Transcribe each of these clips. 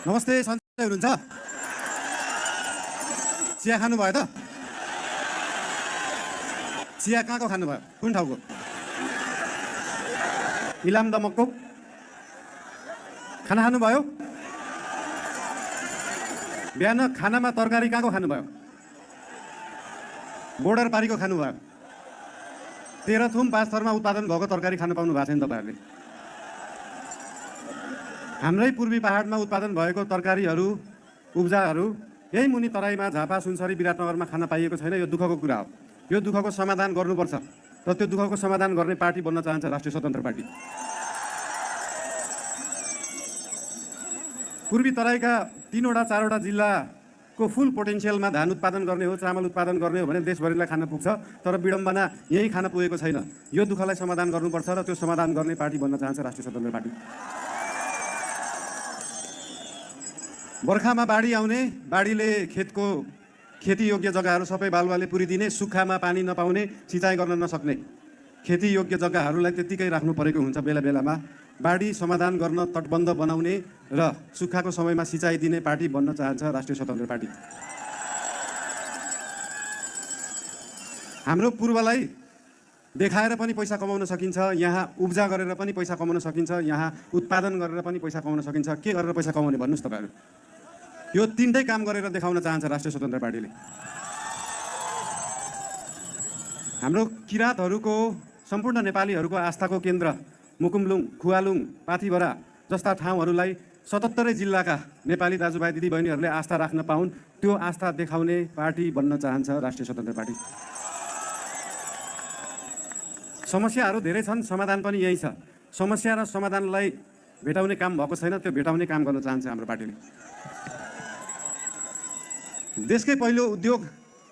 नमस्ते, सन्चै हुनुहुन्छ? चिया खानुभयो त? चिया कहाँको खानुभयो? कुन ठाउँको? इलाम दमकको? खाना खानुभयो? बिहान खानामा तरकारी कहाँको खानुभयो? बोर्डर पारीको खानुभयो? तेह्रथुम 5 थरमा उत्पादन भएको तरकारी खान पाउनु भएको छैन तपाईँहरूले। हाम्रै पूर्वी पहाडमा उत्पादन भएको तरकारीहरू उब्जाहरू यही मुनि तराईमा झापा सुनसरी विराटनगरमा खान पाइएको छैन। यो दुःखको कुरा हो। यो दुःखको समाधान गर्नुपर्छ र त्यो दुःखको समाधान गर्ने पार्टी बन्न चाहन्छ राष्ट्रिय स्वतन्त्र पार्टी। पूर्वी तराईका 3वटा 4वटा जिल्लाको फुल पोटेन्सियलमा धान उत्पादन गर्ने हो, चामल उत्पादन गर्ने हो भने देशभरिलाई खान पुग्छ। तर विडम्बना यही खान पुगेको छैन। यो दुःखलाई समाधान गर्नुपर्छ र त्यो समाधान गर्ने पार्टी बन्न चाहन्छ राष्ट्रिय स्वतन्त्र पार्टी। बर्खामा बाढी आउने, बाढीले खेतीयोग्य जग्गाहरू सबै बालुवाले पुरिदिने, सुक्खामा पानी नपाउने, सिँचाइ गर्न नसक्ने खेतीयोग्य जग्गाहरूलाई त्यत्तिकै राख्नु परेको हुन्छ। बेला बेलामा बाढी समाधान गर्न तटबन्ध बनाउने र सुक्खाको समयमा सिँचाइ दिने पार्टी बन्न चाहन्छ राष्ट्रिय स्वतन्त्र पार्टी। हाम्रो पूर्वलाई देखाएर पनि पैसा कमाउन सकिन्छ, यहाँ उब्जा गरेर पनि पैसा कमाउन सकिन्छ, यहाँ उत्पादन गरेर पनि पैसा कमाउन सकिन्छ। के गरेर पैसा कमाउने भन्नुहोस् तपाईँहरू? यो तीनटै काम गरेर देखाउन चाहन्छ राष्ट्रिय स्वतन्त्र पार्टीले। हाम्रो किराँतहरूको, सम्पूर्ण नेपालीहरूको आस्थाको केन्द्र मुकुमलुङ, खुवालुङ, पाथिभरा जस्ता ठाउँहरूलाई 77 जिल्लाका नेपाली दाजुभाइ दिदीबहिनीहरूले आस्था राख्न पाउन्, त्यो आस्था देखाउने पार्टी बन्न चाहन्छ राष्ट्रिय स्वतन्त्र पार्टी। समस्याहरू धेरै छन्, समाधान पनि यही छ। समस्या र समाधानलाई भेटाउने काम भएको छैन, त्यो भेटाउने काम गर्न चाहन्छ हाम्रो पार्टीले। देशकै पहिलो उद्योग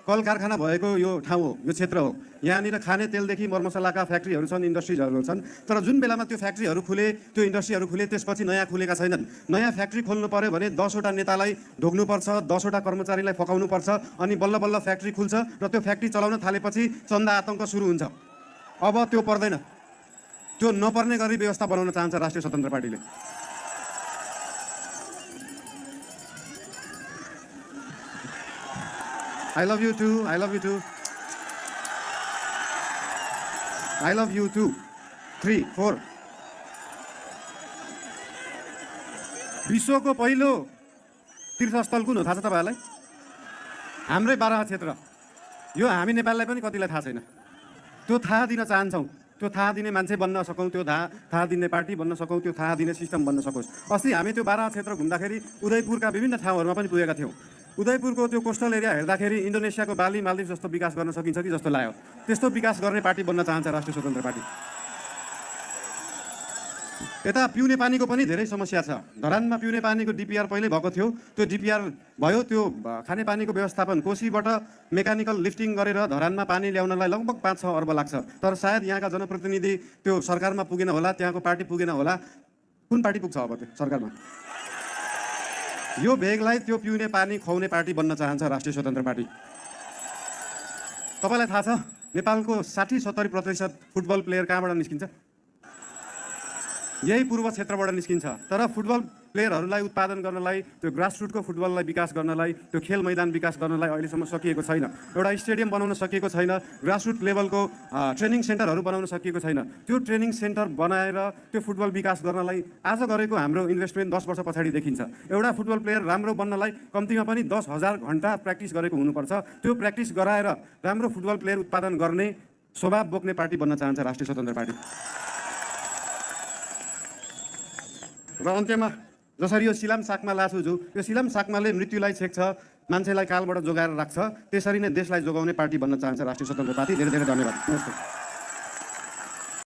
कल कारखाना भएको यो ठाउँ हो, यो क्षेत्र हो। यहाँनिर खाने तेलदेखि मरमसलाका फ्याक्ट्रीहरू छन्, इन्डस्ट्रिजहरू छन्। तर जुन बेलामा त्यो फ्याक्ट्रीहरू खुले, त्यो इन्डस्ट्रीहरू खुले, त्यसपछि नयाँ खुलेका छैनन्। नयाँ फ्याक्ट्री खोल्नु पर्यो भने 10वटा नेतालाई ढोग्नुपर्छ, 10वटा कर्मचारीलाई फकाउनुपर्छ, अनि बल्ल बल्ल फ्याक्ट्री खुल्छ र त्यो फ्याक्ट्री चलाउन थालेपछि चन्दा आतङ्क सुरु हुन्छ। अब त्यो पर्दैन। त्यो नपर्ने गरी व्यवस्था बनाउन चाहन्छ राष्ट्रिय स्वतन्त्र पार्टीले। I love you too. I love you too. I love you too. 3, 4. विश्वको पहिलो तीर्थस्थल कुन हो थाहा छ तपाईँहरूलाई? हाम्रै बाराहा क्षेत्र। यो हामी नेपाललाई पनि कतिलाई थाहा छैन। त्यो थाहा दिन चाहन्छौँ। त्यो थाहा दिने मान्छे बन्न सकौँ, त्यो थाहा दिने पार्टी बन्न सकौँ, त्यो थाहा दिने सिस्टम बन्न सकोस्। अस्ति हामी त्यो बाराहा क्षेत्र घुम्दाखेरि उदयपुरका विभिन्न ठाउँहरूमा पनि पुगेका थियौँ। उदयपुरको त्यो कोस्टल एरिया हेर्दाखेरि इन्डोनेसियाको बाली मालदिभ जस्तो विकास गर्न सकिन्छ कि जस्तो लाग्यो। त्यस्तो विकास गर्ने पार्टी बन्न चाहन्छ राष्ट्रिय स्वतन्त्र पार्टी। यता पिउने पानीको पनि धेरै समस्या छ। धरानमा पिउने पानीको डिपिआर पहिले भएको थियो, त्यो डिपिआर भयो, त्यो खानेपानीको व्यवस्थापन कोसीबाट मेकानिकल लिफ्टिङ गरेर धरानमा पानी ल्याउनलाई लगभग 5-6 अर्ब लाग्छ। तर सायद यहाँका जनप्रतिनिधि त्यो सरकारमा पुगेन होला, त्यहाँको पार्टी पुगेन होला। कुन पार्टी पुग्छ अब त्यो सरकारमा? यो भेगलाई त्यो पिउने पानी खुवाउने पार्टी बन्न चाहन्छ राष्ट्रिय स्वतन्त्र पार्टी। तपाईँलाई थाहा छ नेपालको 60-70% फुटबल प्लेयर कहाँबाट निस्किन्छ? यही पूर्व क्षेत्रबाट निस्किन्छ। तर फुटबल प्लेयरहरूलाई उत्पादन गर्नलाई, त्यो ग्रासरुटको फुटबललाई विकास गर्नलाई, त्यो खेल मैदान विकास गर्नलाई अहिलेसम्म सकिएको छैन। एउटा स्टेडियम बनाउन सकिएको छैन, ग्रासरुट लेभलको ट्रेनिङ सेन्टरहरू बनाउन सकिएको छैन। त्यो ट्रेनिङ सेन्टर बनाएर त्यो फुटबल विकास गर्नलाई आज गरेको हाम्रो इन्भेस्टमेन्ट 10 वर्ष पछाडि देखिन्छ। एउटा फुटबल प्लेयर राम्रो बन्नलाई कम्तीमा पनि 10,000 घन्टा प्र्याक्टिस गरेको हुनुपर्छ। त्यो प्र्याक्टिस गराएर राम्रो फुटबल प्लेयर उत्पादन गर्ने स्वभाव बोक्ने पार्टी बन्न चाहन्छ राष्ट्रिय स्वतन्त्र पार्टी। र अन्त्यमा जसरी यो सिलाम साकमा लाछुजु, यो सिलाम साकमाले मृत्युलाई छेक्छ, मान्छेलाई कालबाट जोगाएर राख्छ, त्यसरी नै देशलाई जोगाउने पार्टी बन्न चाहन्छ राष्ट्रिय स्वतन्त्र पार्टी। धेरै धेरै धन्यवाद। नमस्ते।